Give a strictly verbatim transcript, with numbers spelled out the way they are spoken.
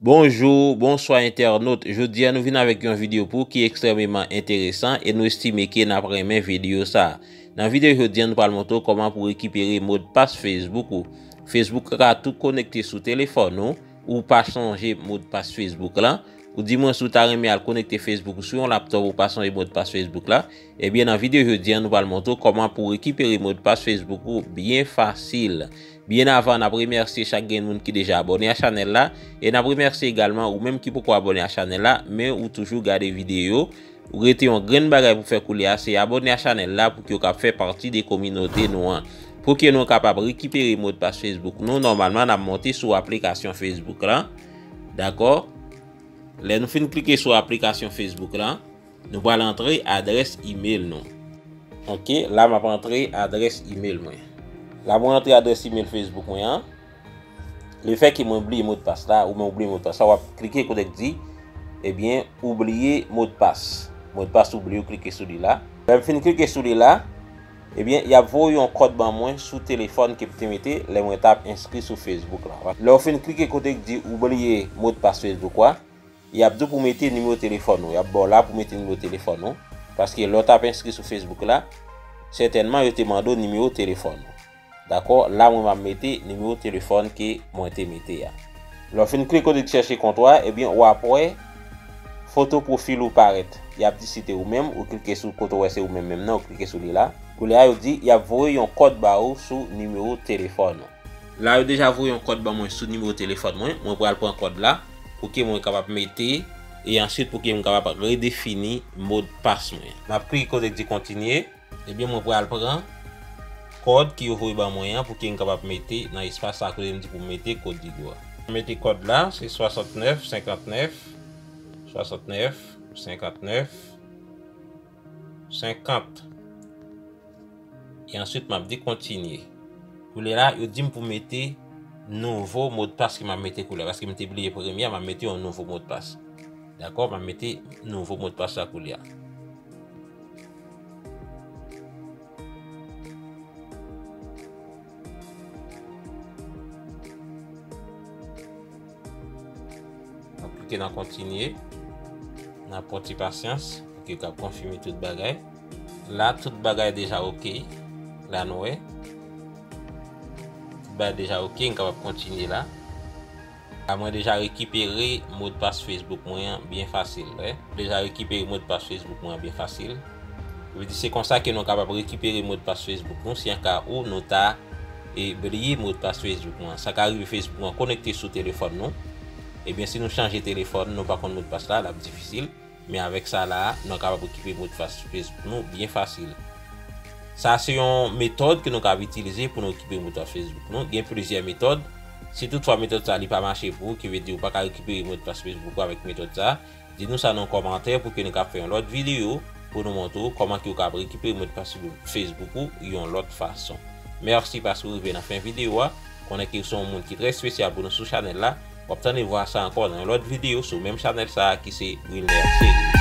Bonjou, bonswa entènot. Jodi a nou vin avèk yon videyo pou ou ki ekstrèmeman enteresan e nou estime ke n ap renmen videyo sa a. Nan videyo jodi a nou pral montre w kòman pou w rekipere modpas Facebook ou. Facebook la ka tou konekte sou telefòn ou, ou pa chanje modpas Facebook la. Ou di mwen si w ta renmen al konekte Facebook ou sou yon laptòp ou pa sonje modpas Facebook la, ebyen nan videyo jodi a nou pral montre w kòman pou w rekipere modpas Facebook ou byen fasil. Byen avan, n ap remèsye chak grenn moun ki deja abòne a chanèl la, e n ap remèsye egalman ou menm ki poko abòne a chanèl la, men ou toujou gade videyo, ou rete yon grenn bagay pou fè koulye a, se abòne a chanèl la pou ke w kab fè pati de kominote nou an. Pou ke nou kapab rekipere modpas Facebook nou, nòmalman n ap monte sou aplikasyon Facebook la. Dakò? Lè nou fin klike sou aplikasyon Facebook la, nou pral antre adrès email nou. Ok, la m ap antre adrès email mwen. La mwen antre adrès email Facebook mwen an. Lefètke mwen bliye modpas la, ou men ou bliye modpas la, w ap klike kote k di, ebyen, ou bliye modpas. Modpas ou bliye, ou klike sou li la. Lè m fin klike sou li la, ebyen, y ap voye yon kòd ban mwen sou telefòn ke m te mete lè mwen t ap enskri sou Facebook la. Lè w fin klike kote k di ou bliye modpas Facebook ou a, y ap di w pou w mete nimewo telefòn ou. Y ap ba w la pou w mete nimewo telefòn ou. Paske lè w t ap enskri sou Facebook la, sètènman yo te mande w nimewo telefòn ou. Dakò? La mwen m ap mete nimewo telefòn ke mwen te mete a. Lè w fin klike kote k di chèche kont ou a, ebyen w ap wè foto pwofil ou parèt. Y ap di si te ou menm, ou klike sou kote w wè se ou menm menm nan, ou klike sou li la. Koulye a yo di y ap voye yon kòd ba ou sou nimewo telefòn ou. La yo deja voye yon kòd ban mwen sou nimewo telefòn mwen. Mwen pral pran kòd la pou ke mwen kapab mete e answit pou ke mwen kapab redefini modpas mwen. M ap klike kote k di kontinye. Ebyen mwen pral pran kòd ke yo voye ban mwen an pou ke m kapab mete nan espas sa kote m di pou m mete kòd Digo a. Mete kòd la, se swasantnèf senkantnèf, swasantnèf senkantnèf senkant. E answit m ap di kontinye. Koulye la, yo di m pou m mete nouvo modpas ke m ap mete koulye a, paske m te bliye premye a, m ap mete yon nouvo modpas. Dakò? M ap mete nouvo modpas la koulye a. N ap klike nan kontinye. N ap pran ti pasyans pou ke l ka konfime tout bagay. La, tout bagay deja oke. La, nou wè. Tout bagay deja oke, n kapab kontinye la. La, mwen deja rekipere modpas Facebook mwen an byen fasil, wè. Deja rekipere modpas Facebook mwen an byen fasil. Sa vle di se konsa ke nou kapab rekipere modpas Facebook nou, si an ka ou nou ta e bliye modpas Facebook nou an. Sa ka rive Facebook nou an konekte sou telefòn nou. Ebyen, si nou chanje telefòn, nou pa konn modpas la, l ap difisil. Men avèk sa la, nou kapab rekipere modpas Facebook nou byen fasil. Sa se yon metòd ke nou kapab itilize pou nou rekipere modpas Facebook nou. Gen plizyè metòd. Si toutfwa metòd sa li pa mache pou ou, ki vle di ou pa ka rekipere modpas Facebook ou avèk metòd sa, di nou sa nan kòmantè pou ke nou kab fè yon lòt videyo pou nou montre w kòman ke ou kab rekipere modpas Facebook ou yon lòt fason. Mèsi paske w rive nan fen videyo a. Konnen ke w se yon moun ki trè espesyal pou nou sou chanèl la. W ap tann e vwa sa ankò nan yon lòt videyo sou menm chanèl sa a ki se Wilner Series.